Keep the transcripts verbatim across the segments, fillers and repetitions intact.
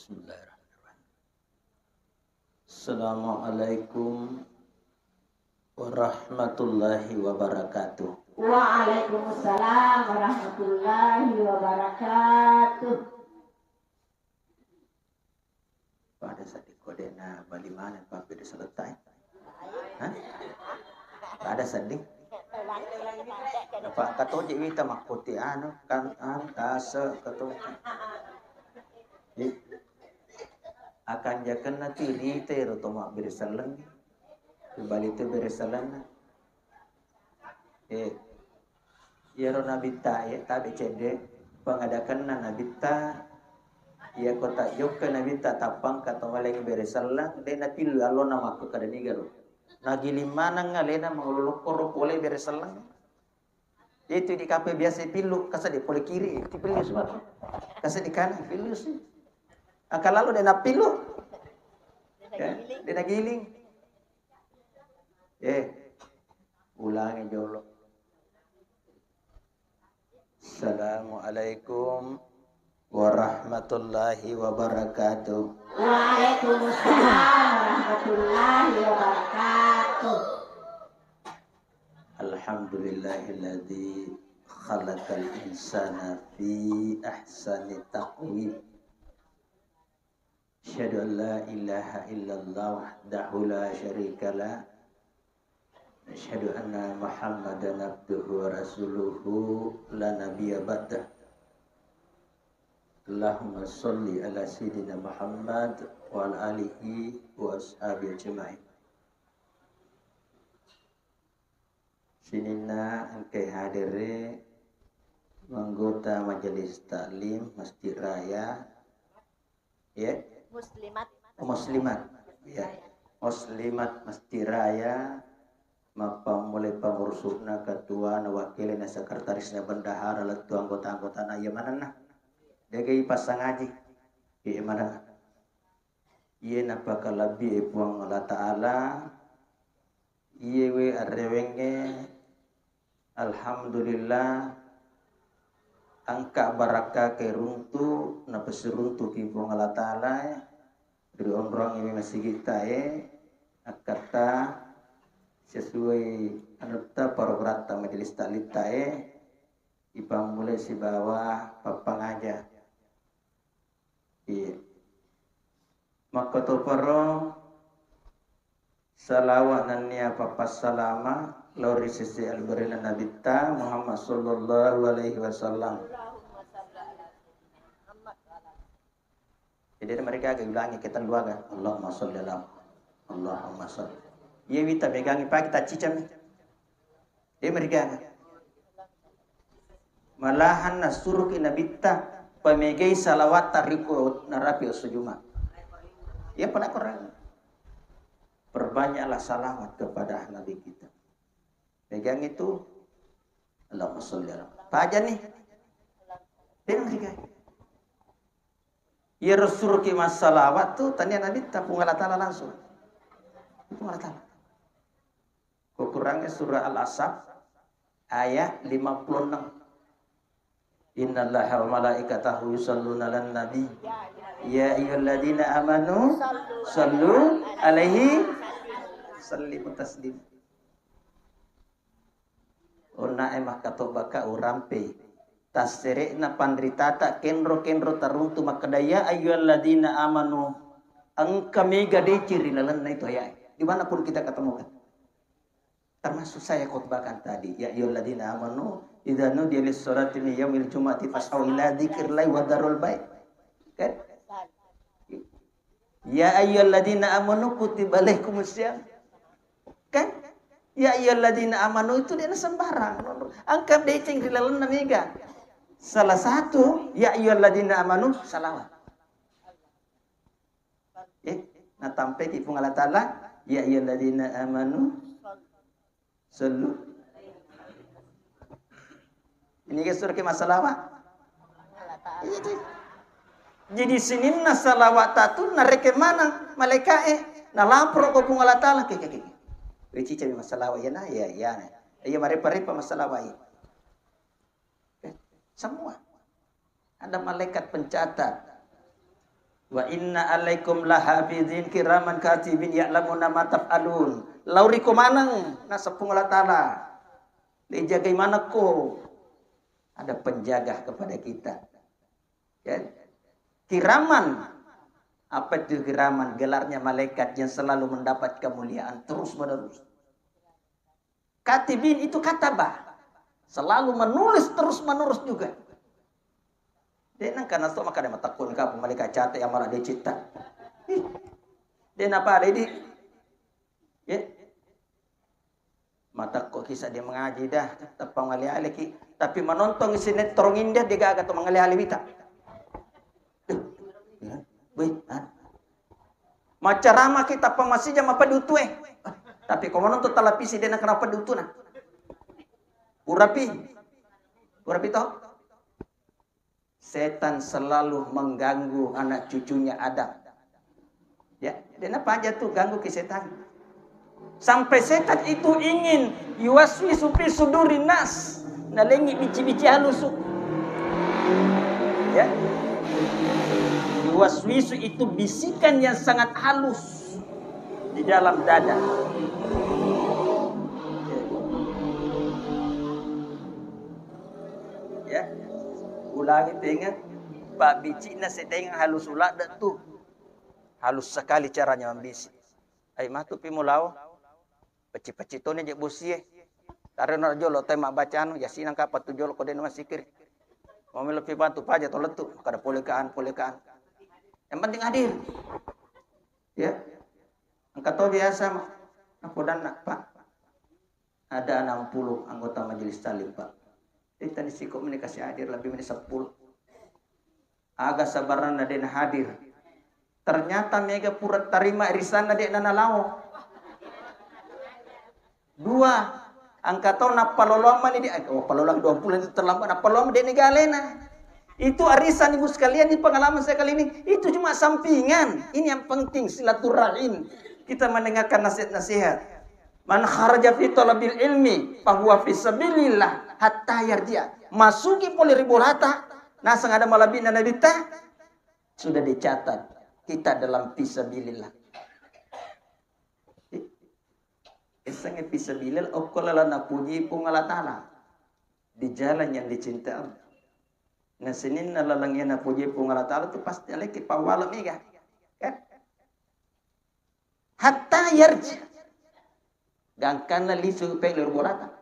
Bismillahirrahmanirrahim. Assalamualaikum warahmatullahi wabarakatuh. Waalaikumsalam warahmatullahi wabarakatuh. Pada seddi kodena bali maneng pabbere selettae. Hah? Pada seddi. Apa katoje wita makkuti anu kan, anu, kase katoje. Akanjakenna tu rita ero to mabbere selleng. Bali tu bere sellenna. Eh, iyaro nabitta, eh, tabe cedde, pangadakenna nabitta, iyako tajokka nabitta tappangka to malengngi bere selleng, de napillu allona makkukada niga ro. Nagiling maneng alena mangolo lokkoro pole bere selleng. Itu di kape biasa pillu, kasa di pole kiri, itu pillu semua. Kasa di kanan, pillu sih. Akalalu de napillu. Ya, de nagiling. Eh, ulangi jolo. Assalamualaikum warahmatullahi wabarakatuh. Waalaikumsalam warahmatullahi wabarakatuh. Alhamdulillahilladzi khalaqal insana fi ahsani taqwim. Asyhadu an la ilaha illallah wahdahu la syarika lah. Asyhadu anna Muhammadan abduhu wa rasuluhu la nabiyya ba'dah. Allahumma shalli ala sayyidina Muhammad wa ala alihi wa ashabihi ajma'in. Sininna engkai hadere anggota Majelis Taklim Masjid Raya, ya? Muslimat. Oh, Muslimat. Ya. Muslimat Masjid Raya, mappammulai pengurusna, ketua, na wakil, na sekretaris, na bendahara, lettu anggota-anggotana, iya manenna. Degai passangaji. Iya manenna. Iye napakalebbi e Puang Allah Ta'ala, iye we arrewengnge, alhamdulillah, engka barakka ke runtu, napasiruntuki Puang Allah Ta'ala, ri onrong iwe masigitta e, akkatta sesuai anutta, programta majelis taklitta e, ipammulai sibawa pappangaja. Iya. Makkotoparo salawa nennia pappassalama lao ri sese albarina Nabitta Muhammad sallallahu alaihi wasallam. Jadi mereka aga ulangi kita dua aga. Allahumma sholli ala Muhammad. Allahumma sholli. Iya wita megangi pagi taccicami. De merigaga. Malahan nasuruki Nabitta pamegai salawatta riko narapi esso Juma. Iya pernah Quran. Perbanyaklah salawat kepada Nabi kita. Pegang itu. Allahumma sholli ala. Paja nih. De merigaga. Iya suruki massalawat tu tania Nabitta, Puang Allah Ta'ala langsung. Puang Allah Ta'ala. Kukurangnge surah Al-Ahzab ayat lima puluh enam. Innallaha wa malaikatahu yusalluna 'alan nabi. Ya ayyuhalladzina amanu sallu alaihi sallimu taslima. Onnae makkatobaka urampe. Tassere'na panritata kenro-kenro taruntu makkeda, "Ya ayyuhalladzina amanu." Engka mega deceng ri lalenna itu ayae. Di mana pun kita ketemukan. Termasuk saya khutbahkan tadi, "Ya ayyuhalladzina amanu, idza nudiya lis-sholati min yaumil jumu'ati fas'au ila dzikrillahi wa dzarul bai'." Kan? "Ya ayyuhalladzina amanu kutiba alaikumus shiyam." Kan? "Ya ayyuhalladzina amanu" itu de' nasembarang. Engka deceng ri lalenna mega. Salah satu, "Ya ayyuhalladzina amanu" salawat. Eh, natampeki Puang Allah Ta'ala, "Ya ayyuhalladzina amanu sallu." Ini ke surah ke masalawat. Iya, Cik. Jadi sininna salawat tatu narekeng maneng malaika'e, nalaporo ko Puang Allah Ta'ala, ke, ke, ke. Wecica masalawat ya na, ya, ya. Iya marepa-repa masalawat iya. Semua. Ada malaikat pencatat. Wa inna alaikum lahafizin kiraman katibin ya'lamuna ma taf'alun. Lauriko maneng naseng Puang Allah Ta'ala. Dijagai manekko. Ada penjaga kepada kita. Ya. Kiraman. Apa itu kiraman? Gelarnya malaikat yang selalu mendapat kemuliaan terus menerus. Katibin itu kataba. Selalu menulis terus menerus juga. Dek nang kana sto maka de matakko ni kapu malaikat catat yang malah dicipta. Ih. Dek napa ada ini? Ya. Matakko kisah dia mengaji dah, tappa mengale-ale ki. Tapi menonton sinetron India dia gaga to mengale-ale wita. Duh. Ya. Wih, ah. Macarama kita pammasija mapeddu tue. Tapi ko manonton televisi de nakana peddu tuna. Urapi. Urapi to? Setan selalu mengganggu anak cucunya Adam. Ya, de napaja tu ganggu ki setan. Sampai setan itu ingin yuwaswisu fi sudurin nas, nalengi bici-bici halusu. Ya. Yuwaswisu itu bisikan yang sangat halus di dalam dada. Ya. Ulangi tenga, pabbicikna setengah halus uladde tu. Halus sekali caranya mambisi. Ai matu pi mulao. Pecci-pecci toni je bosie. Tarena jolo te mabbaca anu, Yasin engka pattu jolo ko de' namassikiri. Mau melo pi bantu paja to lettu, kada polekaan, polekaan. Yang penting hadir. Ya. Engka to biasa ma-, napodanna, Pak. Ada enam puluh anggota majelis taklim, Pak. Ittani siko meni kasi hadir, lebih meni sepuluh. Aga sabaranna de' nahadir. Ternyata mega pura tarima irisanna de' nanalao. Dua, engka to nappaloloang mani de', oh, paloloang dua puluh itu terlambat, nappaloloang de' niga alena. Itu arisan, Ibu sekalian, di pengalaman saya kali ini, itu cuma sampingan. Ini yang penting, silaturahim. Kita mendengarkan nasihat-nasihat. Man kharaja fi talabil ilmi fahuwa fi sabilillah hatta yarji'a. Masuki pole ri bolata, naseng ada malebbi'na nabitta, sudah dicatat kita dalam fi sabilillah. Essengnge fi sabilillah, okko lalang napuji Puang Allah Ta'ala. Di jalan yang dicintai Allah. Na sininna lalang iya napuji Puang Allah Ta'ala tu pasti aleki pawwala mega. Kan? Hatta yarji. Gangkanna lisu peng loro bolata.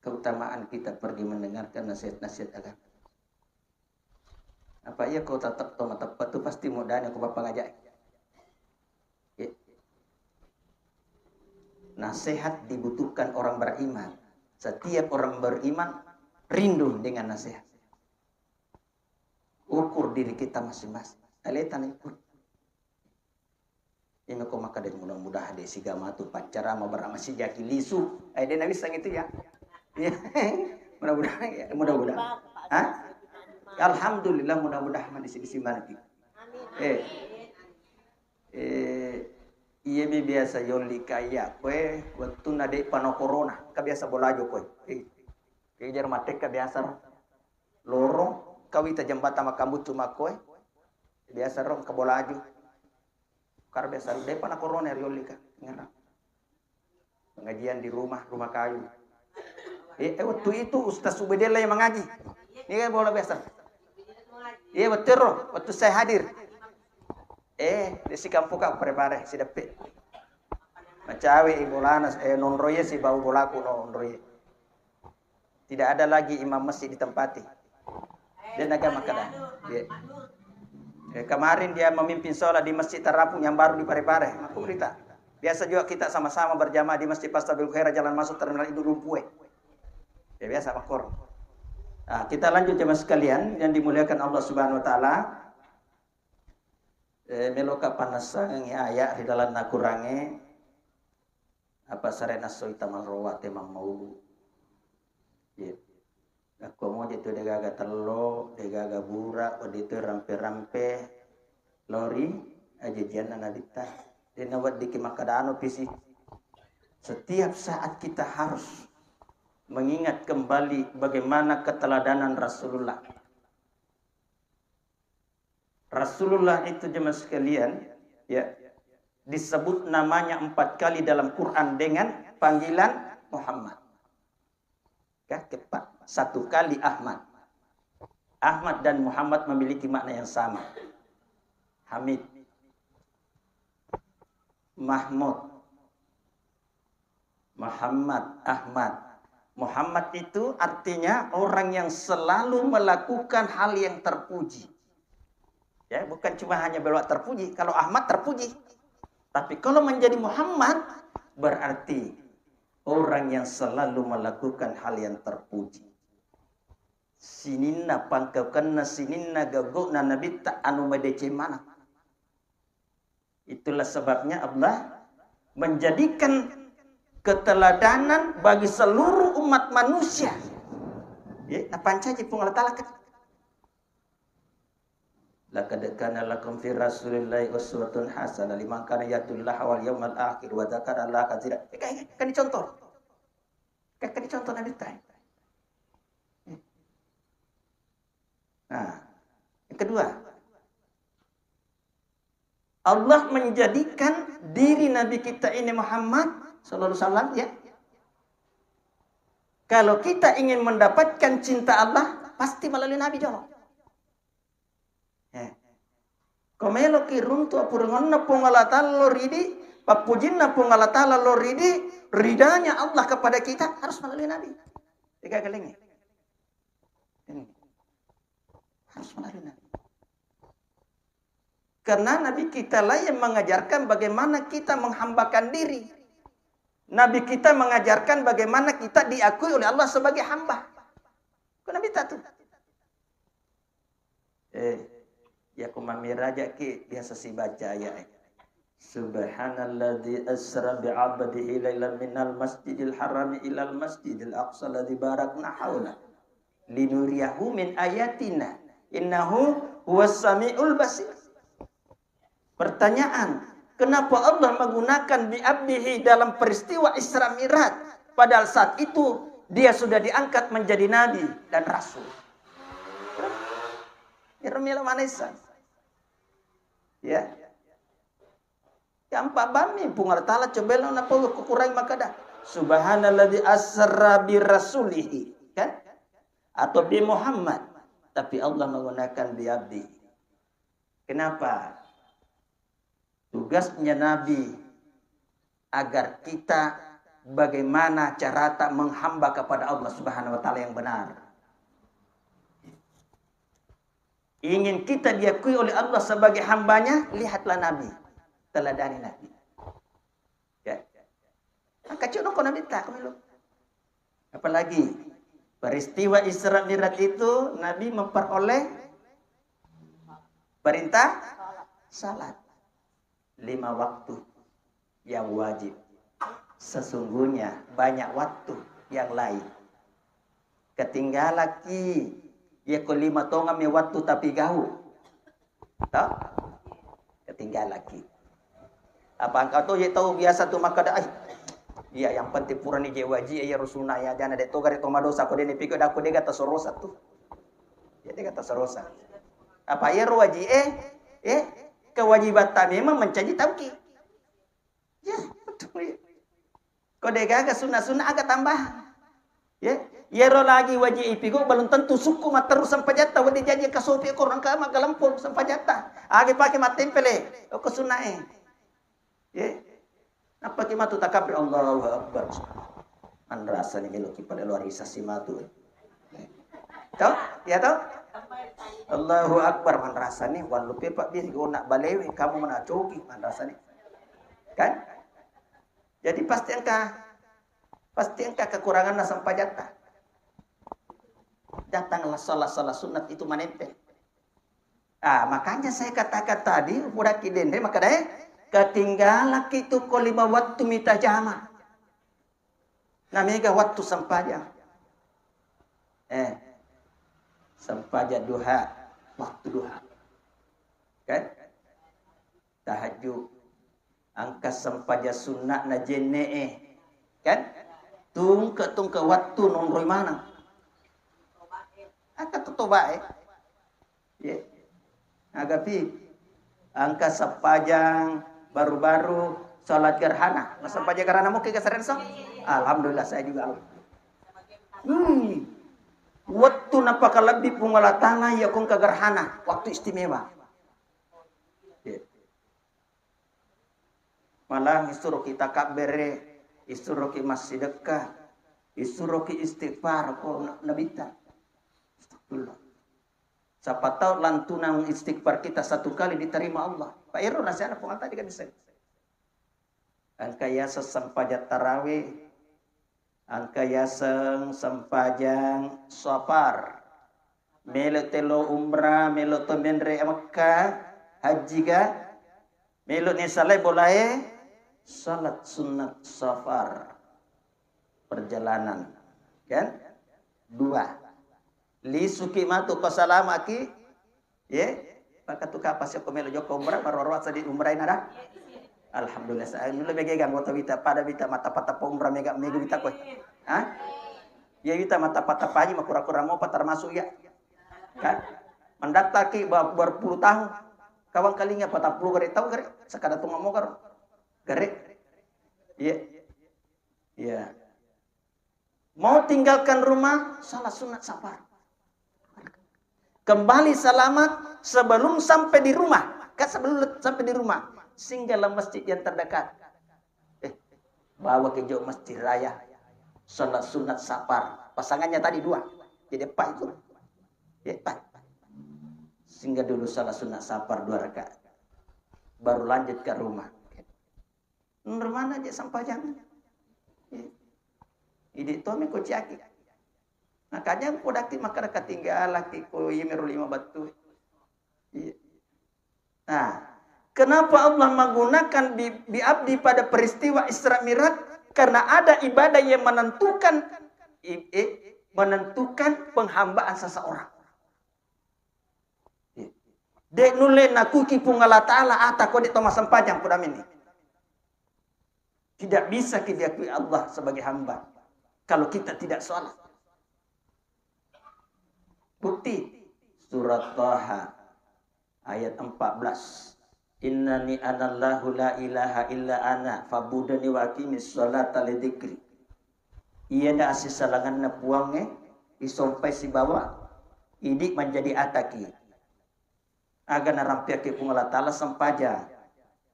Keutamaan kita pergi mendengarkan nasihat-nasihat agama. Apa iya ko tetap to mateppe tu pasti modani ko papangajak. Ya. Nasihat dibutuhkan orang beriman. Setiap orang beriman rindu dengan nasihat. Ukur diri kita masing-masing. Aleta na ukur. Ini ko makkeda mudah-mudahan de' siga matu paccarama barang masih jaki lisu. Eh, de' nawisseng itu ya. Iya. Mudah-mudahan ya, mudah-mudahan. Hah? Alhamdulillah, mudah-mudahan mani sibisi manaki. Eh. Eh, iya mi biasa yolli kaya koe wettunna de' pano corona. Ka biasa bolajo koe. Eh. Kejar matekka biasa ro. Loro, kawita jembatan makambuccu makkoe. Biasa ro engka bolaju. Kar biasa depa na corona riolli ka. Ngena. Pengajian di rumah, rumah kayu. Eh, eh, waktu itu Ustaz Ubedillah yang mengaji. Ini kan bola biasa. Iya, betul, Ro. Waktu saya hadir. Eh, di si kampung ka pare-pare, si depe. Macawe i bolana, eh, nonroye si bau bolaku nonroye. Tidak ada lagi imam masjid ditempati. Dia naga makkeda. Dia. Eh, kemarin dia memimpin sholat di Masjid Tarapung yang baru di Parepare. Makku berita. Biasa juga kita sama-sama berjamaah di Masjid Fastabiqul Khairat, jalan masuk Terminal Induk Lumpue. Ya, biasa makkoro. Nah, kita lanjut jemaah sekalian yang dimuliakan Allah Subhanahu wa Ta'ala. Eh, meloka pannassangengngi aya ri lalenna Kurangnge, apa sare nassoi tamarrowa te mammaulu. Ye. Nakko moje tu degaga tello, degaga bura, wedding tu rampe-rampe, lori ajajianna Nabitta. Dena weddikki makkadano pisi. Setiap saat kita harus mengingat kembali bagaimana keteladanan Rasulullah. Rasulullah itu, jemaah sekalian, ya, disebut namanya empat kali dalam Quran dengan panggilan Muhammad. Kakek, Pak. Satu kali Ahmad. Ahmad dan Muhammad memiliki makna yang sama. Hamid. Mahmud. Muhammad, Ahmad. Muhammad itu artinya orang yang selalu melakukan hal yang terpuji. Ya, bukan cuma hanya berbuat terpuji. Kalau Ahmad terpuji. Tapi kalau menjadi Muhammad, berarti orang yang selalu melakukan hal yang terpuji. Sininna pangkaukenna, sininna gaugauna Nabitta anu madeceng maneng. Itulah sebabnya Allah menjadikan keteladanan bagi seluruh umat manusia. Ya, napancaji Puang Allah Ta'ala kan. "Laqad kana lakum fi Rasulillahi uswatun hasanah liman kana yarjullaha wal yawmal akhir wa dzakarallaha katsira." Kan, kan dicontoh. Kan, kan dicontoh Nabitta. Nah, yang kedua, Allah menjadikan diri Nabi kita ini Muhammad sallallahu alaihi wasallam, ya. Kalau kita ingin mendapatkan cinta Allah, pasti melalui Nabi jolo. Eh. Ko meloki runtu apurunganna Puang Allah Ta'ala lo ridi, pappujinna Puang Allah Ta'ala lo ridi, ridanya Allah kepada kita harus melalui Nabi. Tiga kalinya. Ini. Harus melalui Nabi. Karena Nabi kitalah yang mengajarkan bagaimana kita menghambakan diri. Nabi kita mengajarkan bagaimana kita diakui oleh Allah sebagai hamba. Ko Nabitta tu. Eh, ya, ko mammirajaki biasa sibaca ayat. "Subhanalladzi asra bi 'abdihi lailan minal masjidil harami ilal masjidil aqsa alladzi barakna haula linuriyahu min ayatina innahu huwas samiul basir." Pertanyaan, kenapa Allah menggunakan bi abdihi dalam peristiwa Isra Mi'raj? Padahal saat itu dia sudah diangkat menjadi nabi dan rasul. Iro melo manessa. Ya. Yang empat bami Puang Allah Ta'ala coba lo napa kukurangi makada. "Subhanalladzi asra bi rasulihi." Kan? Atau bi Muhammad. Tapi Allah menggunakan bi abdi. Kenapa? Tugasnya Nabi agar kita bagaimana carata menghamba kepada Allah Subhanahu wa Ta'ala yang benar. Ingin kita diakui oleh Allah sebagai hambanya, lihatlah Nabi. Teladani Nabi. Ya. Angka cuk noko Nabitta, ko melo. Apalagi peristiwa Isra Mi'raj itu Nabi memperoleh perintah salat lima waktu yang wajib. Sesungguhnya banyak waktu yang lain. Ketinggalaki, ya ko lima tongeng mi wattu tapigau. Toh? Ketinggalaki. Apa engka to je tau biasa tu makkeda, "Ai, iya, yang penting purani je waji, iya, rusuna, iya, jana de to gare to madosa, ko dene piko dako dega tasorosa tu." Ya, dega tasorosa. Apa iya ro waji, eh, eh, kewajibatta memang mencaji tauki. Ya, betul ya. Ko degaga sunna-sunna aga tambah. Ya, yero lagi waji ipigo belum tentu sukku matteru sempajatta, wadi jaji kasopi ko rangka magalempo sempajatta. Age pake mattempele, ko sunna e. Ya. Apa ki matu takabir Allahu Akbar. Anrasa ni melo ki pada luar isa si matu. Tau? Ya tau? Allahu Akbar manrasani, wallupe pabbiri gona balewe, kamu mana coki manrasani. Kan? Jadi pasti engka, pasti engka kekuranganna sempajatta. Datanglah salat-salat sunat itu manempel. Ah, makanya saya katakan tadi, puraki denre, maka deh, ketinggalan itu ko lima waktu mita jama. Namega wattu sempajang. Eh, sempajang duha, wattu duha. Kan? Tahajud. Engka sempajang sunna'na jenne'e. Kan? Tungke-tungke wattu nonroi maneng. Engka totobae. Ye. Agapi, engka sempajang baru-baru, salat gerhana. Sempajang gerhana mungkin keserenso? Alhamdulillah, saya juga. Hmm. Wettu napakalebbi Puang Allah Ta'ala, iya ko engka gerhana, waktu istimewa. Iya. Malah isuroki takabbere, isuroki massidekka, isuroki istighfar ko na-, Nabitta. Astagfirullah. Siapa tahu lantunan istighfar kita satu kali diterima Allah. Pak Ero, nasihatna Puang Allah tadi kan bisa. Engka yaseng sempajang tarawih, engka yaseng sempajang safar. Melo telo umrah, melo to menre Mekka, haji ga, melo ni salai bolae, salat sunat safar. Perjalanan, kan? Dua. Lisuki matu ko salamaki, ye? Maka tu kapasi ko melo jokka umrah, maroro sa di umrah inara. Alhamdulillah, sa-, lebih gega anggota wita, pada wita mata pata po umrah mega, mega wita ko. Hah? Ya wita mata pata paji makura-kura mopa termasuk ya. Kan? Mendattaki ba-, berpuluh tahun. Kawang kalinga patappulo gare tau gare, sekada tunga mogar. Gare. Iya. Iya. Mau tinggalkan rumah, salat sunat safar. Kembali selamat sebelum sampai di rumah. Kan sebelum sampai di rumah, singgahlah masjid yang terdekat. Eh, bawa ke jauh masjid raya. Salat sunat safar. Pasangannya tadi dua. Jadi empat itu. Ya, empat. Singgah dulu salat sunat safar dua rakaat. Baru lanjut ke rumah. Nrumana je sempajang. Iya. Idi tomi ko ciaki. Makanya ko daki makkeda ketinggalaki ko iya mero lima batu. Iya. Nah, kenapa Allah menggunakan bi, bi abdi pada peristiwa Isra Mi'raj? Karena ada ibadah yang menentukan i, eh, menentukan penghambaan seseorang. De nulle nakuki Puang Allah Ta'ala ata ko de to massempajang pudamini. Tidak bisa diakui Allah sebagai hamba kalau kita tidak sholat. Bukti, surat Taha ayat empat belas. Innani anallahu la ilaha illa ana fa'budni wa aqimis sholata li dzikri. Iyana assisalangenna Puangnge isompai sibawa idi manjadi ataki. Aga narampiakki Puang Allah Ta'ala sempajang.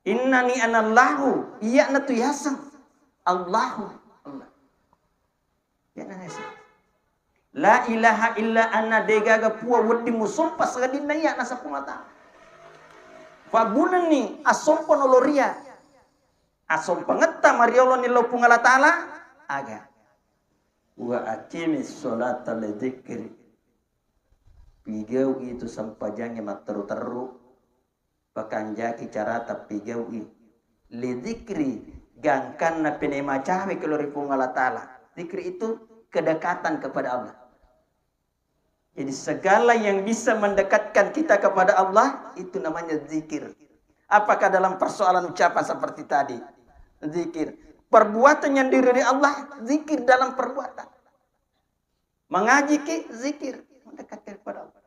Innani anallahu, iyana tu yaseng Allahu. Allah. Iyana yaseng. La ilaha illa ana, degaga puang wedding musompa sangadinna iya, naseng Puang Allah Ta'ala. Fa'budni, assompa noloria. Assompangetta mariolo nillau Puang Allah Ta'ala, aga? Wa aqimis sholata li dzikri. Pigau'i tu sempajangnge matteru-teru. Pakanjaki carata pigau'i. Li dzikri, gangkanna pene macawe kelo ri Puang Allah Ta'ala. Dzikri itu kedekatan kepada Allah. Jadi segala yang bisa mendekatkan kita kepada Allah itu namanya zikir. Apakah dalam persoalan ucapan seperti tadi? Zikir. Perbuatan yang diridhoi Allah, zikir dalam perbuatan. Mengaji ki, zikir, mendekatkan kepada Allah.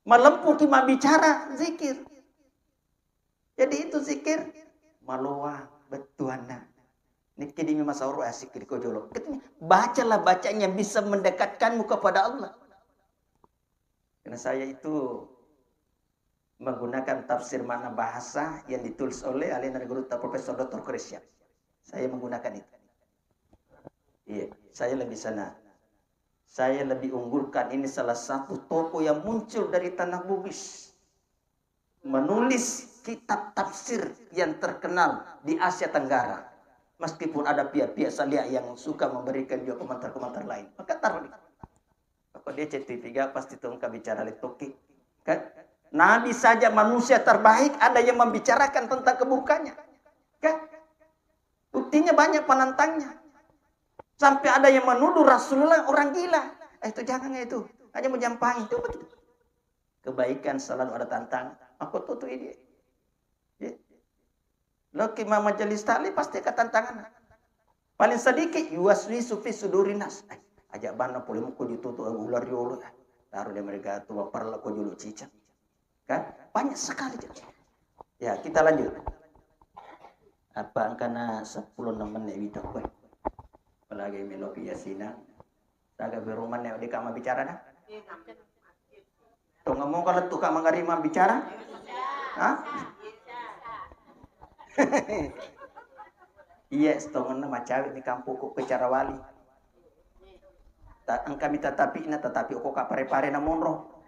Malempu ki mabbicara, zikir. Jadi itu zikir maloang bettuanna. Niki dimi masauro asikir ko jolo. Bacalah bacaan yang bisa mendekatkanmu kepada Allah. Karena saya itu menggunakan tafsir makna bahasa yang ditulis oleh alena guru ta Profesor Doktor Christian. Saya menggunakan itu. Iya, saya lebih sana. Saya lebih unggulkan ini salah satu tokoh yang muncul dari tanah Bugis. Menulis kitab tafsir yang terkenal di Asia Tenggara. Meskipun ada pihak-pihak salia yang suka memberikan juga komentar-komentar lain. Maka taruh di Apa dia C T tiga pasti tu engka bicara lettoki. Kan? Nabi saja manusia terbaik ada yang membicarakan tentang keburukannya. Kan? Buktinya banyak penantangnya. Sampai ada yang menuduh Rasulullah orang gila. Eh, itu jangan itu. Hanya mau jampang itu begitu. Kebaikan selalu ada tantangan. Aku tuh tuh ini. Ya. Loki ma majelis taklim pasti ke tantangan. Paling sedikit yuwaswisu fi sudurin nas. Eh, aja bana pole muko ditutu ular riolo. Taruh di mereka tu baper lako julu cicak. Kan? Banyak sekali, Cek. Ya, kita lanjut. Apa engkana seppulo enam menit wita, weh. Apalagi melo ki yasina. Saga berumah nek deka mabbicara dah. Tongeng mo kalau tuka mangari mabbicara? Hah? Iya, setongenna macawe ni kampung ko bicara wali. Ta-, engkami tatapi'na, tatapi oko ka pare-pare na monro.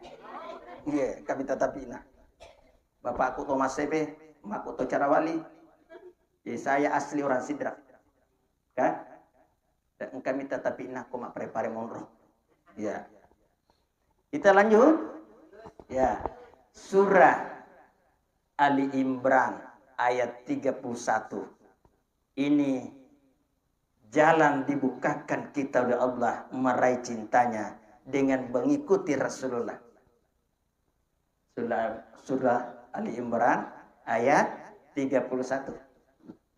Iya, engkami tatapi'na. Bapakku to Masepe, makku to Carawali. Jadi saya asli orang Sidrap. Kan? Dan engkami tatapi'na ko ma pare-pare monro. Ya. Kita lanjut. Ya. Surah Ali Imran ayat tiga puluh satu. Ini jalan dibukakan kita oleh Allah meraih cintanya dengan mengikuti Rasulullah. Surah, surah Ali Imran ayat tiga puluh satu.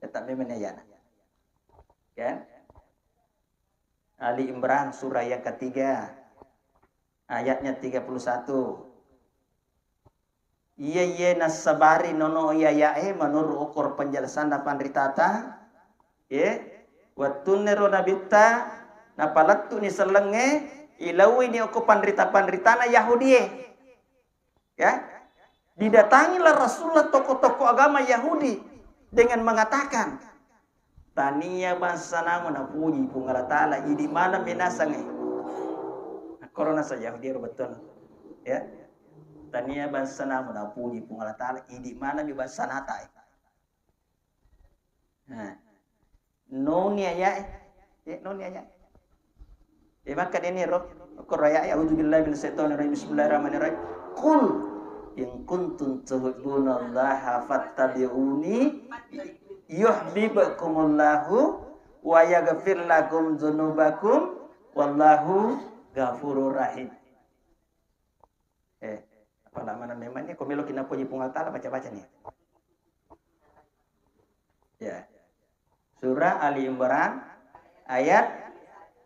Tetap memang ayat. Kan? Ali Imran surah yang ketiga, ayatnya tiga puluh satu. Iya, iya, nassabari nono iya, iya, eh, menurut ukur penjelasan dan panritata, ya, wettunna ro nabitta, napalettu ni sellengnge, ilaui ni ukur panrita-panritana Yahudi, eh. Ya, didatangilah Rasulullah tokoh-tokoh agama Yahudi dengan mengatakan, "Tania bangsanamu napuji Puang Allah Ta'ala, idi mana minasangnge." Korona saja Yahudi ro betul. Ya. "Tania bangsanamu napuji Puang Allah Ta'ala, idi mana mi bangsanata." Nah. Noni aya'e. Eh, noni aya'e. Eh, maka deni ro. Qur'an aya'e, "A'udzubillahi minasyaitonirrajim. Bismillahirrahmanirrahim. Qul in kuntum tuhibbunallaha fattabi'uni yuhibbukumullahu wa yaghfir lakum dzunubakum wallahu ghafurur rahim." Eh, apa mana memang ni, ko melo ki napoji Puang Allah Ta'ala, baca-baca ni. Ya. Surah Ali Imran ayat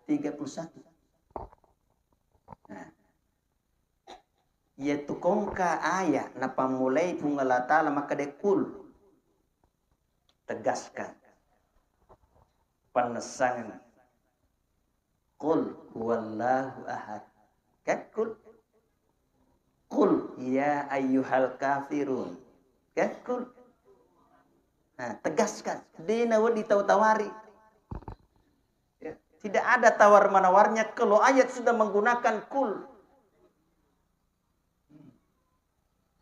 tiga puluh satu. Nah. Iya tu kongka ayat napammulai Puang Allah Ta'ala makkeda qul. Tegaskan. Pannessangeng. Qul huwallahu ahad. Kan? Qul. Qul ya ayyuhal kafirun. Kan? Qul. Nah, tegaskan. Dena wedi tau tawari. Ya, tidak ada tawar menawarnya kalau ayat sudah menggunakan qul.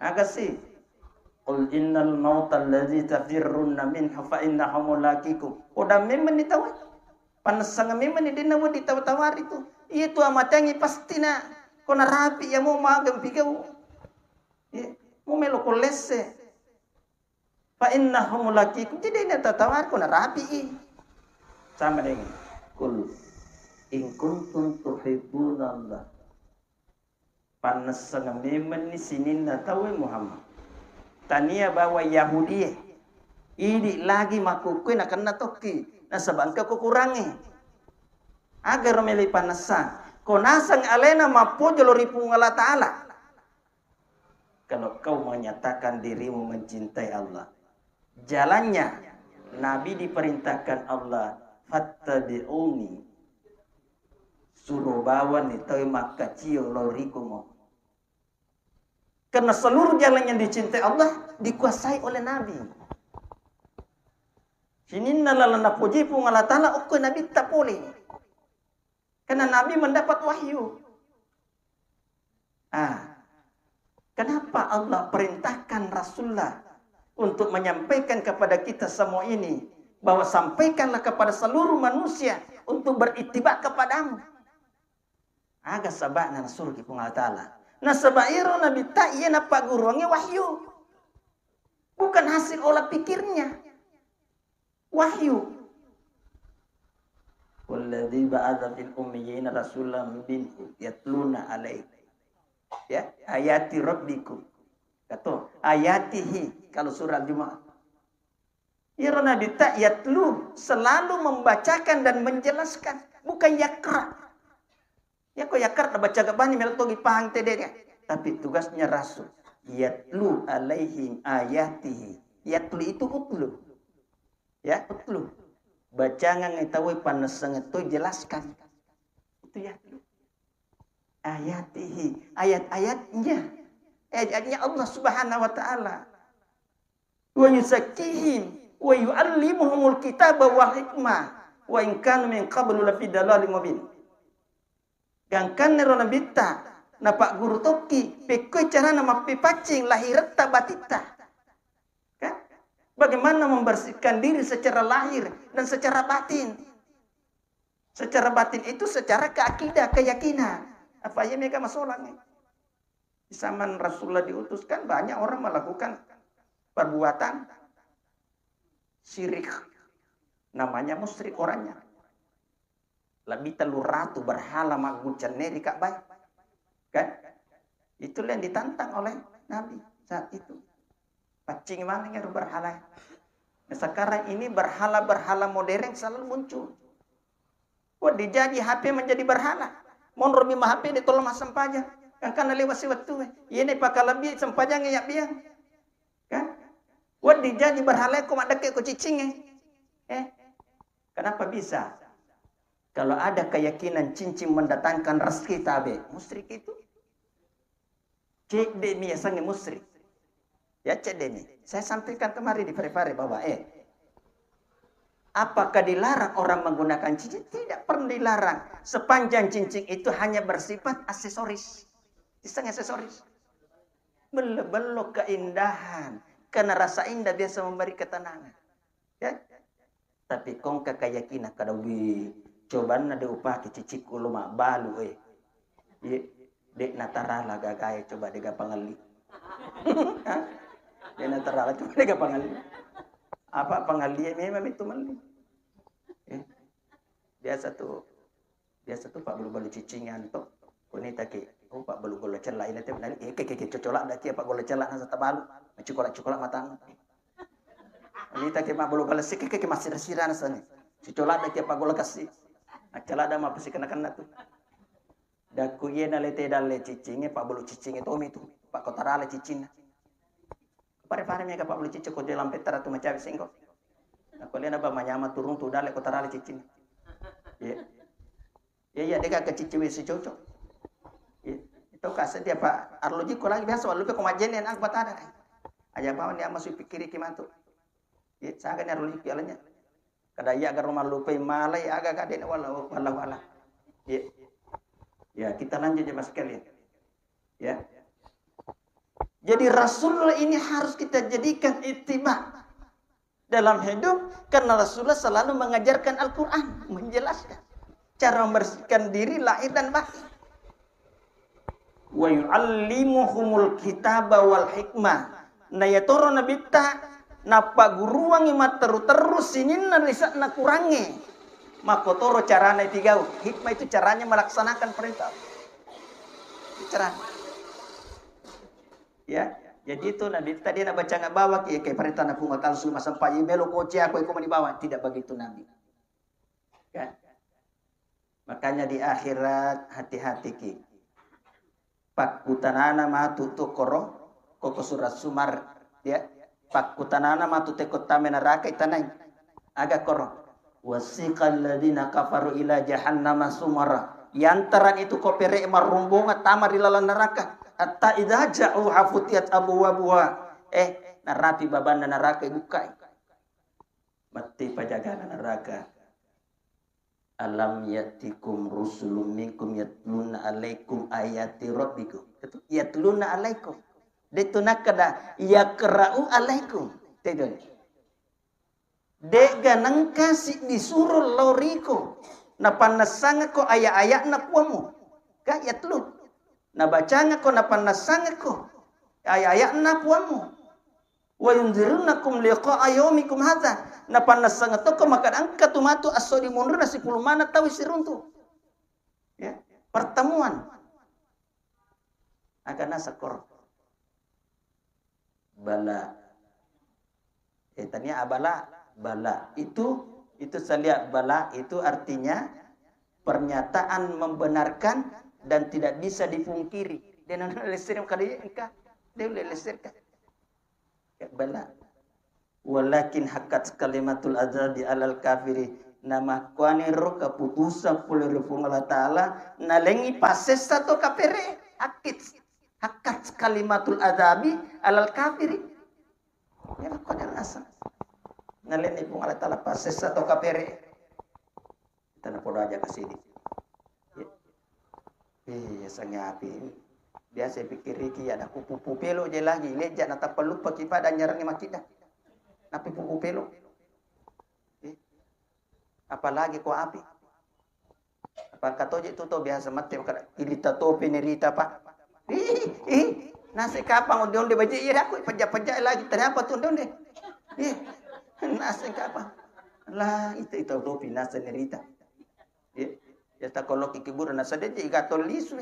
Aga si? "Qul innal mautal ladzi tafirruna minhu fa innahu mulaqikum." Oda memang ni tau. Pannessang memang ni, dena wedi tau tawari tu. Iya tu amatengi pasti na. Ko narapi iya mo magempi kau. Iya, mo melo ko lesse. "Fa innahu mulaqikum." Jadi dena tau tawari ko narapi i. Sama dengan, "Qul in kuntum tuhibbunallah." Pannesseng memeng ni sininna tauwe Muhammad. Tania bawang Yahudie. Idi lagi makkukkue nakenna tokki. Nasaba engka kekurangnge. Aga ro melo pannessang. Ko naseng alena mappojo lao ri Puang Allah Ta'ala. Kalau kau menyatakan dirimu mencintai Allah, jalannya Nabi diperintahkan Allah, "Fattabi'uni." Suro bawang ni tau makkacio lao riku mo. Karena seluruh jalan yang dicintai Allah dikuasai oleh Nabi. Sininna lalang napoji Puang Allah Ta'ala okko Nabitta pole. Karena Nabi mendapat wahyu. Ah, kenapa Allah perintahkan Rasulullah untuk menyampaikan kepada kita semua ini, bahwa sampaikanlah kepada seluruh manusia untuk berittiba kepadamu? Aga saba'na nasuroki Puang Allah Ta'ala? Nasaba iro Nabitta iya napagguruangngi wahyu. Bukan hasil olah pikirnya. Wahyu. "Walladzi ba'atsa fil ummiyina rasulan minhum yatluna alaihim." Ya, ayati rabbikum. Kato, ayatihi kalau surah Al-Jumu'ah. Iro Nabitta yatlu, selalu membacakan dan menjelaskan, bukan yakra. Ya ko yakra baca gabani melo togi pahang tedere. Tapi tugasnya rasul. Yatlu alaihim ayatihi. Yatlu itu utlu. Ya, utlu. Bacangan tau pannessang itu jelaskan. Itu yatlu. Ayatihi, ayat-ayatnya. Ayat-ayatnya Allah Subhanahu wa Ta'ala. Wa yuzakkihim wa yu'allimuhumul kitaba wal hikmah wa in kanu min qablu lafi dalalin mubin. Gangkanna ro nabitta, napagguru tokki, pekkoi carana mappepaccing lahiretta batitta. Kan? Bagaimana membersihkan diri secara lahir dan secara batin. Secara batin itu secara keakidah, keyakinan. Apa iya mega masolang? Di zaman Rasulullah diutus kan banyak orang melakukan perbuatan syirik. Namanya musyrik orangnya. Lebih tellu ratu berhala magguncang neri Ka'bah. Kan? Itulah yang ditantang oleh Nabi saat itu. Paccing maneng ero berhala. Nah, sekarang ini berhala-berhala modern selalu muncul. Wah, dijaji H P menjadi berhala. Monro mi ma H P de tolong massempajang. Kan kana lewat si wettu. Iya ne pakalebbi sempajang ya biang. Kan? Wah, dijaji berhala ko maddekke ko ciccinge. Eh, kenapa bisa? Kalau ada keyakinan cincin mendatangkan rezeki tabe, musyrik itu. Cedde mi yasengnge musyrik. Ya, cedde mi. Saya sampaikan kemarin di Pare-Pare bahwa, eh, apakah dilarang orang menggunakan cincin? Tidak pernah dilarang. Sepanjang cincin itu hanya bersifat aksesoris. Iseng aksesoris. Bello-bello keindahan. Karena rasa indah biasa memberi ketenangan. Ya. Tapi kongka keyakinan kada wi cobanna de upake cicikku lo mabbalu, eh. Ye, de natarala gagae coba de gapangelli. Hah? De natarala coba de gapangelli. Apa pangelli memang itu melli. Eh. Biasa tuh Biasa tu pabbalu-balu ciccingan to. Kuni taki, oh, pabbalu-balu cella ini teh, eh, ke, ke, ke, cocola daki pabbalu cella nasa tabalu. Cukola-cukola matang. Ini taki pabbalu kalasi ke, ke, ke, masira-sira nasa ni. Cocola daki pabbalu kasi. Acala ada mapasi kena-kena tu. Daku iya na lete dalle ciccinge, pabbalu ciccinge tomi tu. Pak kota rale ciccinna. Pare-pare mega pabbalu cicci ko dia lampe taratu macawe sengko. Aku lihat apa manyama turun tu dalle kota rale ciccin. Iya. Iya, iya, deka ke cicci wis cocok. Iya. Itu kasih dia, Pak. Arloji ko lagi biasa, lupa ko majene, nang batada. Aja bawa dia masuk pikiri ki matu. Iya, saga ni arloji ki alanya. Kada iya, agar rumah lupa malai, aga kade, wallahu, wallahu alam. Iya. Ya, kita lanjut, jemaah sekalian. Ya. Jadi Rasulullah ini harus kita jadikan ittiba dalam hidup, karena Rasulullah selalu mengajarkan Al-Quran, menjelaskan cara membersihkan diri lahir dan batin. Wa yu'allimuhumul kitaba wal hikmah. Na yatoro nabitta napagguruangngi matteru-teru sininna lise'na Kurangnge. Makkotoro carana ipigau. Hikmah itu caranya melaksanakan perintah. Itu carana. Ya, jadi itu Nabi tadi nabacanga bawang ki, ke perintah Nabi Muhammad, "Kalau suruh masang paji, melo koci aku, aku mani bawang." Tidak begitu Nabi. Ya. Makanya di akhirat hati-hati ki. Pakkutanana matu tu koro, koko surat Sumar, ya. Pakkutanana matu teko tame neraka itanai. Aga koro. Wasiqal ladzina kafaru ila jahannama sumara. Yantaran itu ko pere marrombongan tama ri laleng neraka. Hatta idza ja'uha futiyat abwabuha. Eh, narapi babanna neraka ibukkai. Matti pajagana neraka. Alam ya'tikum rusulun minkum yatluna alaikum ayati rabbikum. Itu yatluna alaikum. Detu nakkada yaqra'u alaikum. Tedong. De'ga nengka siddi suro lao riko, napannessangekko aya-aya'na Puammu. Ka yatlu. Nabacangekko, napannessangekko aya-aya'na Puammu. Wa yundzirunakum liqa'a yaumikum hadza. Napannessangekko makkada engka tu matu esso dimunrinna sipulung maneng tau siruntu. Ya, pertemuan. Aga naseng koro. Bala. Eh, tania abala, bala. Itu, itu saya lihat bala itu artinya pernyataan membenarkan dan tidak bisa dipungkiri. Dan listrik kali engka. De' ulle leserka. Bela. Walakin haqqat kalimatul azabi alal kafiri. Namakkuaniro kaputusan pole ri Puang Allah Ta'ala, nalengngi passessa to kapere. Haqqit, haqqat kalimatul azabi alal kafiri. Ya, makkuaniro naseng. Nalengngi Puang Allah Ta'ala passessa to kapere. Tana podo aja kasidi. Iya, sangi api. Biasa pikiriki ya, ada kupu-kupu pelo je lagi, leja na tappa luppa ki pada nyarang makida. Napi pupu pelo. Eh, apalagi ko api. Apa katoje tu to biasa mate kada ilita topi nerita, Pak. Ih, ih, nase kapang onde-onde baje iya aku pejja-pejja lagi. Ternyata tu onde-onde. Ih, nase kapang. Lah, itu, itu topi nase nerita. Ya, ya takoloki kiburu na sedde je igatol lisu.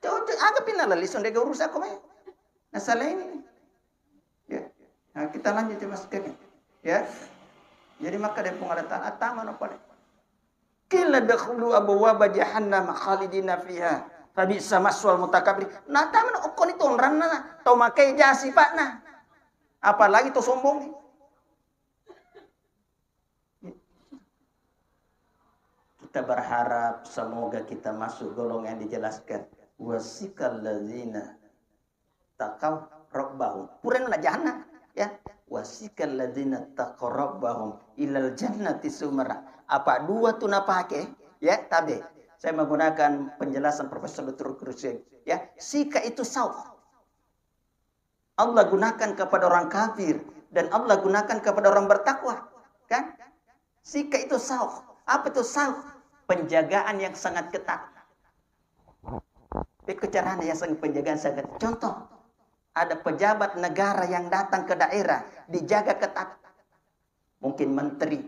Cocok aga pina la lisu ndega urusan ko mai. Nasalaini. Ya. Nah, kita lanjut ya, Mas, kan? Ya. Jadi maka dari Puang Allah Ta'ala, "Attama no pale. Qila dakhulu abwaba jahannam khalidina fiha. Fabisa maswal mutakabir." Nah, taman okko ni tonranna, tau makai jasi pakna. Apalagi to sombong. Kita berharap semoga kita masuk golongan yang dijelaskan. Wasiqal ladzina taqaw rabbahum. Purana na jahannam, ya. Wasiqal ladzina taqaw rabbahum ilal jannati zumara. Apa dua tu napake, ya, tabe. Saya menggunakan penjelasan Profesor Doktor Krusen, ya. Siqa itu syauq. Allah gunakan kepada orang kafir dan Allah gunakan kepada orang bertakwa. Kan? Siqa itu syauq. Apa itu syauq? Penjagaan yang sangat ketat. Pekko carana ya sang penjagaan sangat. Contoh, ada pejabat negara yang datang ke daerah, dijaga ketat. Mungkin menteri,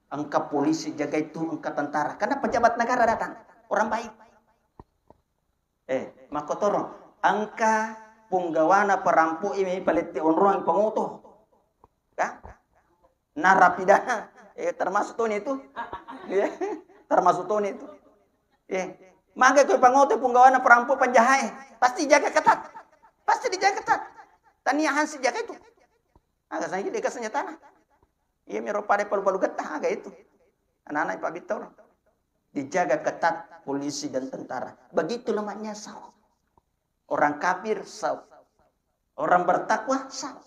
engka polisi jaga itu, engka tentara. Karena pejabat negara datang, orang baik. Eh, makkotoro, engka punggawana perampoq i mi palette onroang pangoto. Kan? Narapidana, eh, termasuk toni itu. Iya, termasuk toni itu. Eh, maga ko pangoto punggawana perampoq penjahat, eh, pasti jaga ketat. Pasti dijaga ketat. Tania hansi jaga itu. Aga sangi deka senjatana. Iya miro pada palu-palu getah aga itu. Anak-anak Pak Bitor. Dijaga ketat polisi dan tentara. Begitu lemahnya syauq. Orang kafir syauq. Orang bertakwa syauq.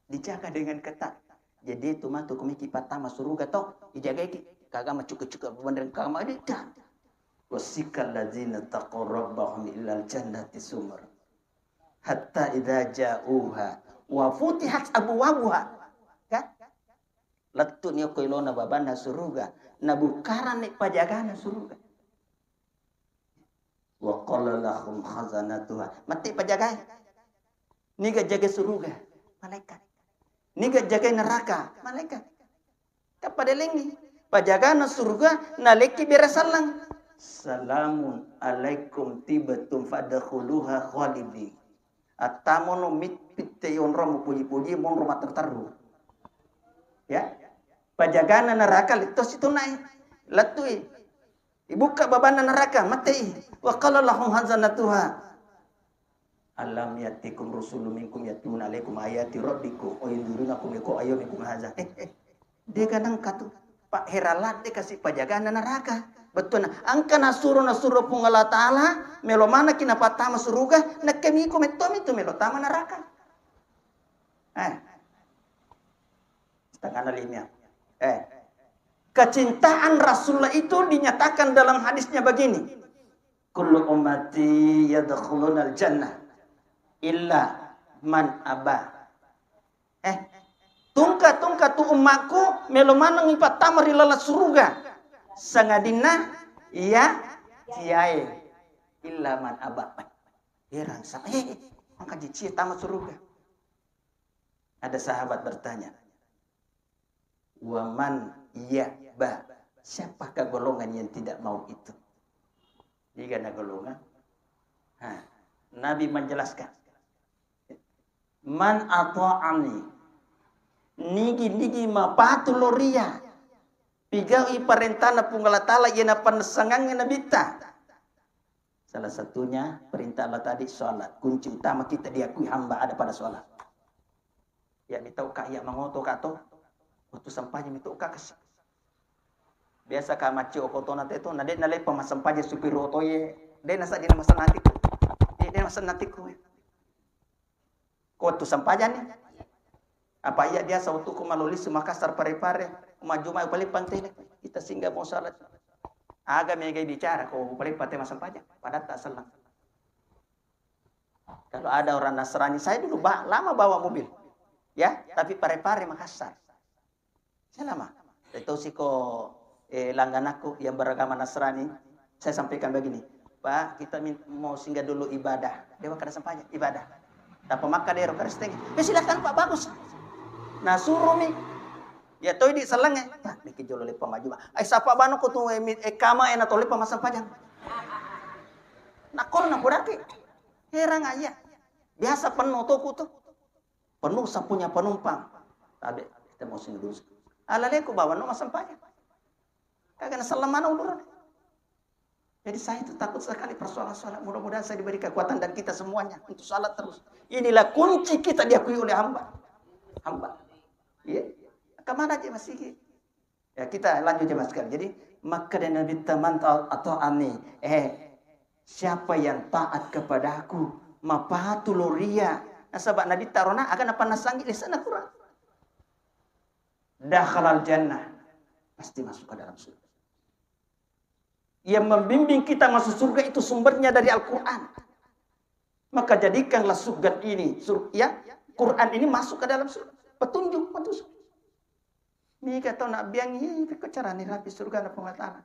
Dijaga dengan ketat. Jadi itu matu kumiki patama suruga to. Dijagaiki. Kagak macuka-cuka bener kama ada. Wasiqal ladzina taqaw rabbahum ilal jannati zumara. Hatta idza ja'uha wa futihat abwabuha. Kan? Lettu'ni okko ilona babanna suruga, nabukkaranni pajagana suruga. Wa qala lahum khazanatuha. Matti pajagae. Niga jaga suruga? Malaikat. Niga jaga neraka? Malaikat. Kappadelengngi. Pajagana suruga, nalekki bere sallang. Salamun alaikum tibtum fadkhuluha khalidin. Attamono mit-, pitte yonro mupuji-puji monro matterru-terru. Ya. Pajagana neraka lettosi tunai. Lettui. Ibukka babanna neraka, matei. Wa qala lahum hazanatuha. Alam yatikum rusulun minkum yatluna alaikum ayati rabbikum wa yunzirunakum liqa'a yaumikum hadza. Eh, eh. Dega nengka tu. Pak hera ladde kasi pajagana neraka. Bettuanna. Angka nasuro, nasuro Puang Allah Ta'ala, melo manaki napattama suruga, nakkemiko mettomi tu melo tama neraka. Eh. Setengahna lima. Eh. Kecintaan Rasulullah itu dinyatakan dalam hadisnya begini. Kullu ummati yadkhulunal jannah illa man aba. Eh, tungka-tungka tu ummakku melo manengngi pattama ri laleng suruga. Sangadinna iya ciae illa man aba. Heran sa, eh, maka cici tama suruga. Ada sahabat bertanya, "Wa man ya'ba?" Siapakah golongan yang tidak mau itu? Niga na golongan? Ha, Nabi menjelaskan, "Man ata'ani." Nigi-nigi mapatu loria. Pigaui parentana Puang Allah Ta'ala, iya napannessangangnge Nabitta. Salah satunya perintah Allah tadi, sholat. Kunci utama kita diakui hamba ada pada sholat. Ya, mitau ka iya mangoto ka to, waktu sempajang mitau ka kasi. Biasa ka maccio kotona te to, na de' naleppa massempajang supir otoye, de' nasaddi na masenna atiku. De' nasenna atiku. Ko tu sempajang ni. Apa iya biasa waktu ko malolisi Makassar Pare-Pare, majuma upaleppang tele. Kita singgah mau salat. Aga mega bicara ko upaleppang te massempajang. Pada tak selang. Kalau ada orang Nasrani, saya dulu ba-, lama bawa mobil. Ya, tapi Pare-Pare Makassar. Saya lama. Itu siko, eh, langganakku yang beragama Nasrani, saya sampaikan begini, "Pak, kita min-, mau singgah dulu ibadah." Dia kada sempajang, ibadah. Tapa maka dero Kristen. "Ya, silakan, Pak, bagus." Nah, suruh mi. Ya, toi di selenge. Pak, niki jolo lepa maju. Ai, sapa bano ko tu, eh, mi-, eh, kama ena to lepa massempajang. Nakor na burake. Herang aja. Biasa penuh toko tu. Penuh sapunya penumpang. Tabe, kita mau sini dulu. Alaleku bawa no massempajang. Kagak nasallamana ulurana. Jadi saya itu takut sekali persoalan sholat. Mudah-mudahan saya diberi kekuatan dan kita semuanya untuk sholat terus. Inilah kunci kita diakui oleh hamba. Hamba. Iya. Kemana aja masih? Ya, kita lanjut jemaah sekalian. Jadi, makkeda Nabitta, "Man ta-, ata'ani." Eh, siapa yang taat kepadaku, mapatu loria. Nasaba Nabitta rona aga napannassangi lisanna Quran. Dakhalal jannah. Pasti masuk ke dalam surga. Yang membimbing kita masuk surga itu sumbernya dari Al-Quran. Maka jadikanlah surga ini, sur-, ya, Quran ini masuk ke dalam surga. Petunjuk, petunjuk. Mika tau nak biang, "Ih, pekko carani rapi surga na Puang Allah Ta'ala."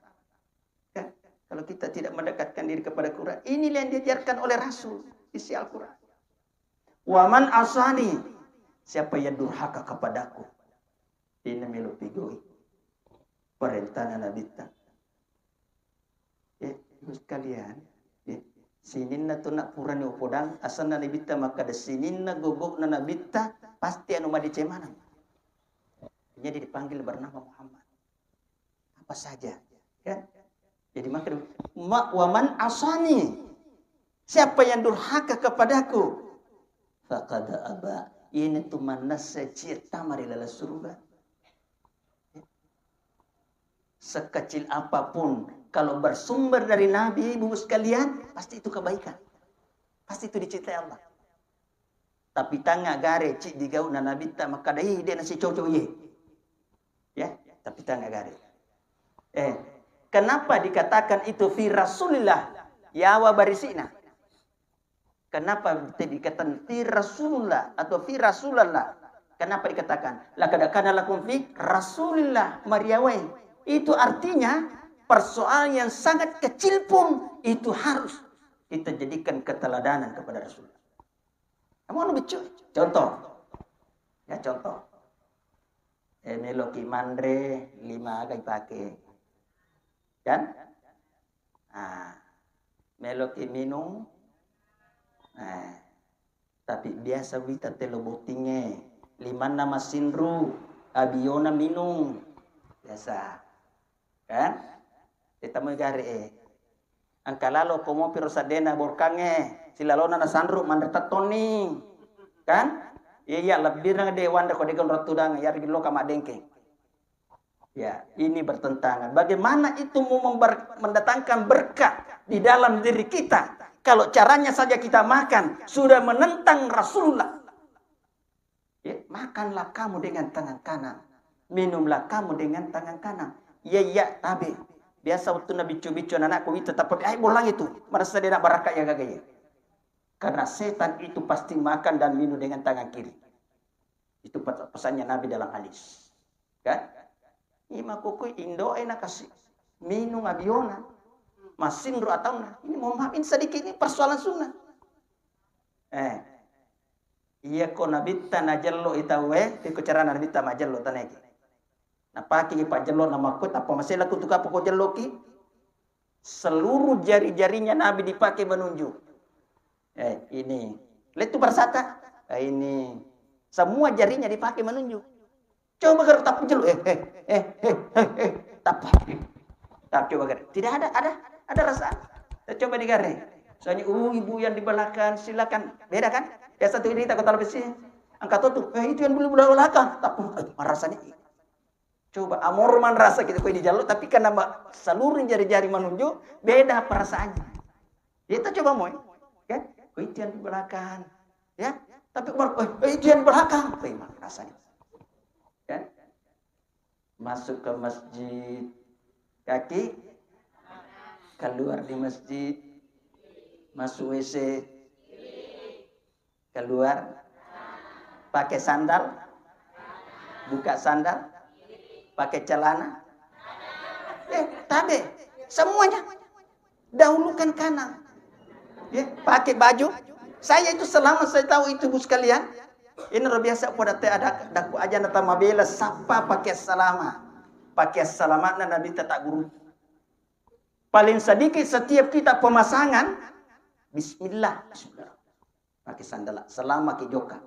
Ya, kalau kita tidak mendekatkan diri kepada Quran, inilah yang diajarkan oleh Rasul, isi Al-Quran. "Wa man asani," siapa yang durhaka kepadaku, ini melo pigoi perintahna Nabitta. Eh, Ibu sekalian, eh, sininna tu nak purani upodang, asanna Nabitta makkada sininna gogokna Nabitta, pasti anu madeceng maneng. Jadi dipanggil bernama Muhammad. Apa saja, kan? Jadi makkada, "Ma-, wa man asani," siapa yang durhaka kepadaku, faqad aba, ini tu manessa cia tama ri laleng surga. Sekecil apapun, kalau bersumber dari Nabi, Ibu sekalian, pasti itu kebaikan. Pasti itu dicintai Allah. Tapi tanga gare, ci digau na Nabitta makkada, "Ih, de' nasi cocok ye." Ya, tapi tanga gare. Eh, kenapa dikatakan itu fi Rasulillah? Yawa barisina. Kenapa dikatakan fi Rasulullah atau fi Rasulallah? Kenapa dikatakan? Laqad kana lakum fi Rasulillah, mariawai. Itu artinya persoalan yang sangat kecil pun itu harus kita jadikan keteladanan kepada Rasul. Kamu anu biccu? Contoh. Ya, contoh. Eh, meloki manre, lima aga ipake. Kan? Ah, meloki minung. Eh, tapi biasa wita telo bottingnge, limanna masinru, abiona minung. Biasa. Kan? Tetamoi gare e. Engka lalo ko mopi ro seddena borkangnge, silalona nasanru manre tettonni. Kan? Iya, iya, lebbireng de wanre ko de'ga onrong tudang, iya rigi loka maddengkeng. Ya, ini bertentangan. Bagaimana itu mau member-, mendatangkan berkah di dalam diri kita, kalau caranya saja kita makan sudah menentang Rasulullah? Ya, makanlah kamu dengan tangan kanan, minumlah kamu dengan tangan kanan. Iya, iya, tabe. Biasa waktu na biccu-biccu anak-anakku, wita tappa, "Ai, bolang itu." Merasa dia nak barakka ya gaga ya. Karena setan itu pasti makan dan minum dengan tangan kiri. Itu pet-, pesannya Nabi dalam hadis. Kan? Ima kukui indo'e nakasi minung abiona. Masinro atauna. Ini mohon maaf, ini sedikit, ini persoalan sunnah. Eh. Iya ko Nabitta najello i tauwe, iko carana Nabitta majello taneki. Napake i pajello namakko tappa masela kutu kapa ko jelloki. Seluruh jari-jarinya Nabi dipakai menunjuk. Eh, ini. Lettu persata. Eh, ini. Semua jarinya dipakai menunjuk. Coba gare tappa jelu, eh, eh, eh, eh, eh, eh, tappa. Tapi coba gare. Tidak ada, ada, ada rasa. Coba digare. Tanya, "Oh, ibu yang di belakang, silakan." Beda kan? Biasa tuh cerita kota lebih sih. Angkat tuh, "Eh, itu yang di belakang." Tapi, eh, marasa nih. Coba, amor man rasa kita kau di jalur, tapi karena ma-, seluruh jari-jari menunjuk, beda perasaannya. Kita coba mau, kan? "Oh, itu yang di belakang." Ya, tapi, "Oh, eh, itu yang di belakang." Bagaimana rasanya? Kan? Masuk ke masjid, kaki keluar di masjid, masuk W C, keluar, pakai sandal, buka sandal, pakai celana, eh, tabe, semuanya. Dahulukan kanan. Ya, pakai baju. Saya itu selama saya tahu itu, Bu sekalian, ini luar biasa. Pada te ada daku aja nata mabela sapa pakai salama. Pakai salama na Nabi tata guru. Paling sedikit setiap kita pemasangan, bismillah, bismillah. Pakai sandala, selama ki jokka.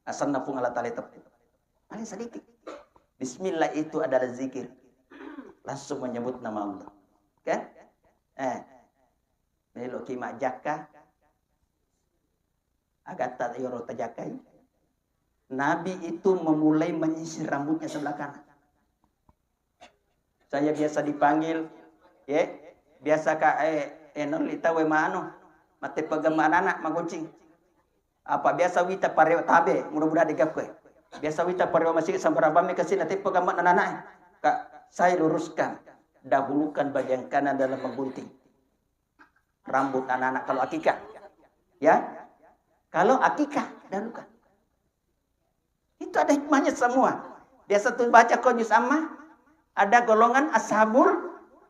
Asanna Puang Allah Ta'ala teppu. Paling sedikit. Bismillah itu adalah zikir. Langsung menyebut nama Allah. Kan? Eh, melo ki majjakka. Agatta yoro tajakkai. Nabi itu memulai menyisir rambutnya sebelah kanan. Saya biasa dipanggil, ya, biasa ka, eh, eh, nolli tau, eh, mano, mate pegemma anak magoncing. Apa biasa wita parewa tabe, mudah-mudahan digapke. Biasa wita parewa masih sambarabang mi kasih nate pegemma anak, eh. Kak, saya luruskan, dahulukan bagian kanan dalam menggunting rambut anak-anak kalau akikah. Ya, kalau akikah, dahulukan. Itu ada hikmahnya semua. Biasa tuh baca kau juz amma, ada golongan ashabul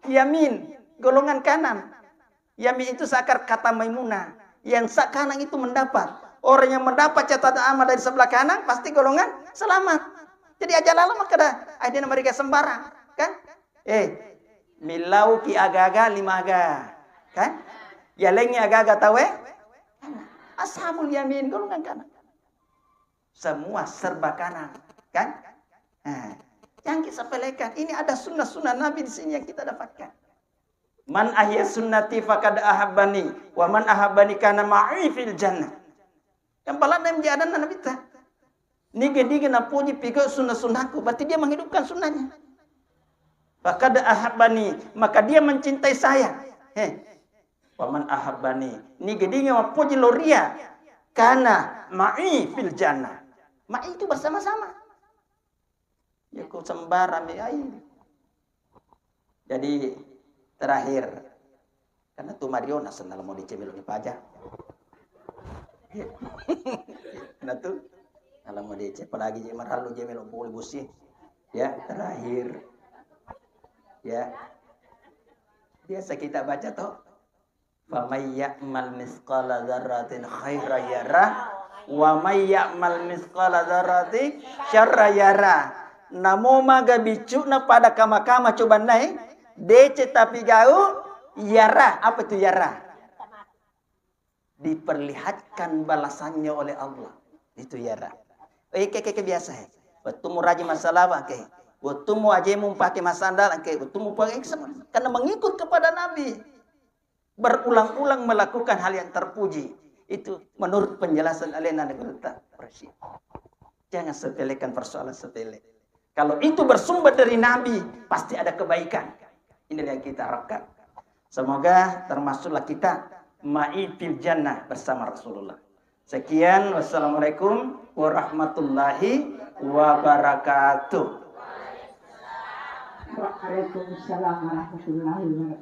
yamin, golongan kanan. Yamin itu seakar kata Maimunah. Yang sa kanan itu mendapat. Orang yang mendapat catatan amal dari sebelah kanan pasti golongan selamat. Jadi aja lalo makkeda, "Ah, dia mereka sembarang," kan? Eh, millau ki agaga lima aga, kan? Ya lengi agaga tawe. Ashabul yamin golongan kanan. Semua serba kanan, kan? Nah, jangan kita sepelekan. Ini ada sunnah-sunnah Nabi di sini yang kita dapatkan. "Man ahya sunnati faqad ahabbani, wa man ahabbani kana ma'i fil jannah." Yang paling yang menjadi Nabi ta. Nige-nige napuji pigo sunnah-sunnahku, berarti dia menghidupkan sunnahnya. "Faqad ahabbani," maka dia mencintai saya. Heh. "Wa man ahabbani," nige-nige mappoji loria, "kana ma'i fil jannah." Ma'i itu bersama-sama. Ya ku sembarang mi ai. Jadi terakhir, karena tu Mario naseng nalamo deceng melo ni paja. Nah tu, nalamo deceng, apalagi je marallu je melo pole bosi. Ya, terakhir. Ya. Biasa kita baca toh. "Faman ya'mal misqala dzarratin khaira yarah, wa man ya'mal misqala dzarratin syarra yarah." Namo maga biccu'na pada kama-kama cobannae, deceng tapi gau, yarah. Apa itu yarah? Diperlihatkan balasannya oleh Allah. Itu yarah. Eh, ke, ke, ke biasa, eh. Wettumu rajin massalawa, ke. Wettumu ajemu pake massandala, ke. Wettumu pake semua. Karena mengikut kepada Nabi. Berulang-ulang melakukan hal yang terpuji. Itu menurut penjelasan alena negara Persia. Jangan sepelekan persoalan sepele. Kalau itu bersumber dari Nabi, pasti ada kebaikan. Inilah yang kita harapkan. Semoga termasuklah kita ma'i fil jannah bersama Rasulullah. Sekian, wassalamualaikum warahmatullahi wabarakatuh. Waalaikumsalam warahmatullahi wabarakatuh.